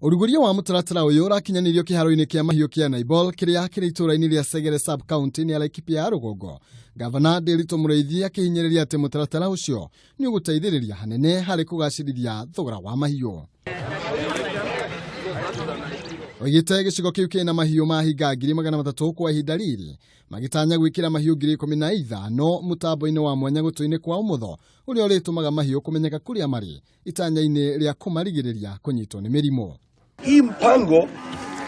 Ũrugũria wa mũtaratara ũyũ ũrakinyanĩirio kĩharo-inĩ kĩa mahiũ kĩa Naibol kĩrĩa kĩrĩ itũũra-inĩ rĩa Segere sub county nĩ Laikipia ya rũgongo. Gavana Ndiritu Mũrĩithi akĩhinyĩrĩria atĩ mũtaratara ũcio nĩ ũgũteithĩrĩria hanene harĩ kũgacĩrithia thogora wa mahiũ. Oigĩte gĩcigo kĩu kĩna mahiũ ma hinga 300,000 kwa ihinda rĩrĩ, magĩtanya gwĩkĩra mahiũ 15,000 mũtambo-inĩ wa mwanya gũtũ-inĩ kwa ũmotho ũrĩa ũrĩtũmaga mahiũ kũmenyeka kũrĩa marĩ itanya-inĩ rĩa kũmarigĩrĩria kũnyitwo nĩ mĩrimũ. Hii mpango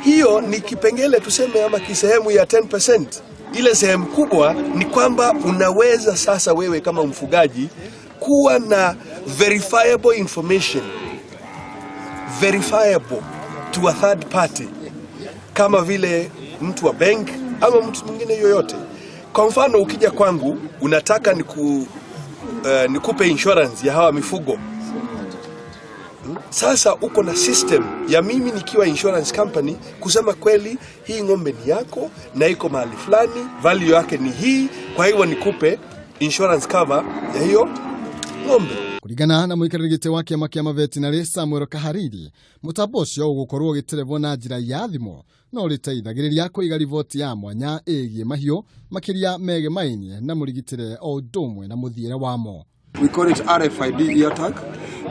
hiyo ni kipengele tuseme ama kisehemu ya 10%. Ile sehemu kubwa ni kwamba unaweza sasa wewe kama mfugaji kuwa na verifiable information, verifiable to a third party, kama vile mtu wa bank ama mtu mwingine yoyote. Kwa mfano ukija kwangu unataka nikupe insurance ya hawa mifugo. Sasa uko na system ya mimi nikiwa insurance company kusema kweli hii ng'ombe ni yako na iko mahali fulani, value yake ni hii, kwa hivyo nikupe insurance cover ya hiyo ng'ombe. Kũringana na mũikarĩri gĩtĩ wa kĩama kĩa mavetinarĩ Samuel Kahariri, mũtambo ũcio ũgũkorwo ũgĩterebwo na njĩra ya thimũ no ũrĩteithagĩrĩria kũiga riboti ya mwanya ĩgiĩ mahiũ makĩria megemainie na mũrigitĩre o ũndũ ũmwe na mũthiĩre wamo. We call it RFID ear tag.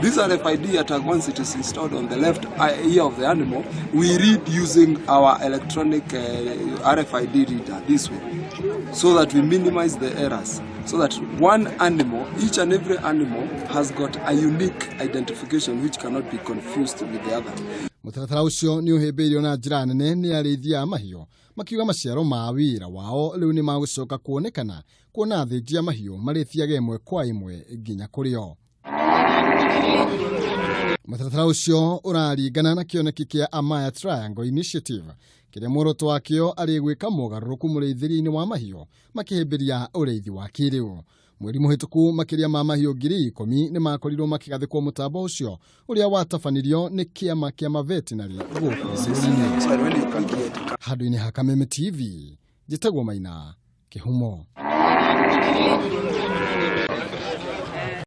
This RFID ear tag, once it is installed on the left ear of the animal, we read using our electronic RFID reader this way, so that we minimize the errors, so that one animal, each and every animal has got a unique identification which cannot be confused with the other. Mũtaratara ũcio nĩ ũhĩmbĩirio na njĩra nene nĩ arĩithi a mahiũ makiuga maciaro ma wĩra wao rĩu nĩ magũcoka kuonekana kuona athĩnji a mahiũ marĩthiaga ĩmwe kwa ĩmwe nginya kũrĩ o. Mũtaratara ũcio ũraringana na kĩoneki kĩa Amaya Triangle Initiative kĩrĩa muoroto wakĩo arĩ gwĩka mogarũrũku mũrĩithĩrie-inĩ wa mahiũ makĩhĩmbĩria ũrĩithi wa kĩrĩu. Mweri mũhĩtũku makĩria ma mahiũ 10,000 nĩ makorirwo makĩgathĩkwo mũtambo ũcio ũrĩa watabanirio nĩ kĩama kĩa mavetinarĩ gũkũ bũrũri-inĩ. Handũ-inĩ ha Kameme TV, njĩtagwo Maina Kĩhumo.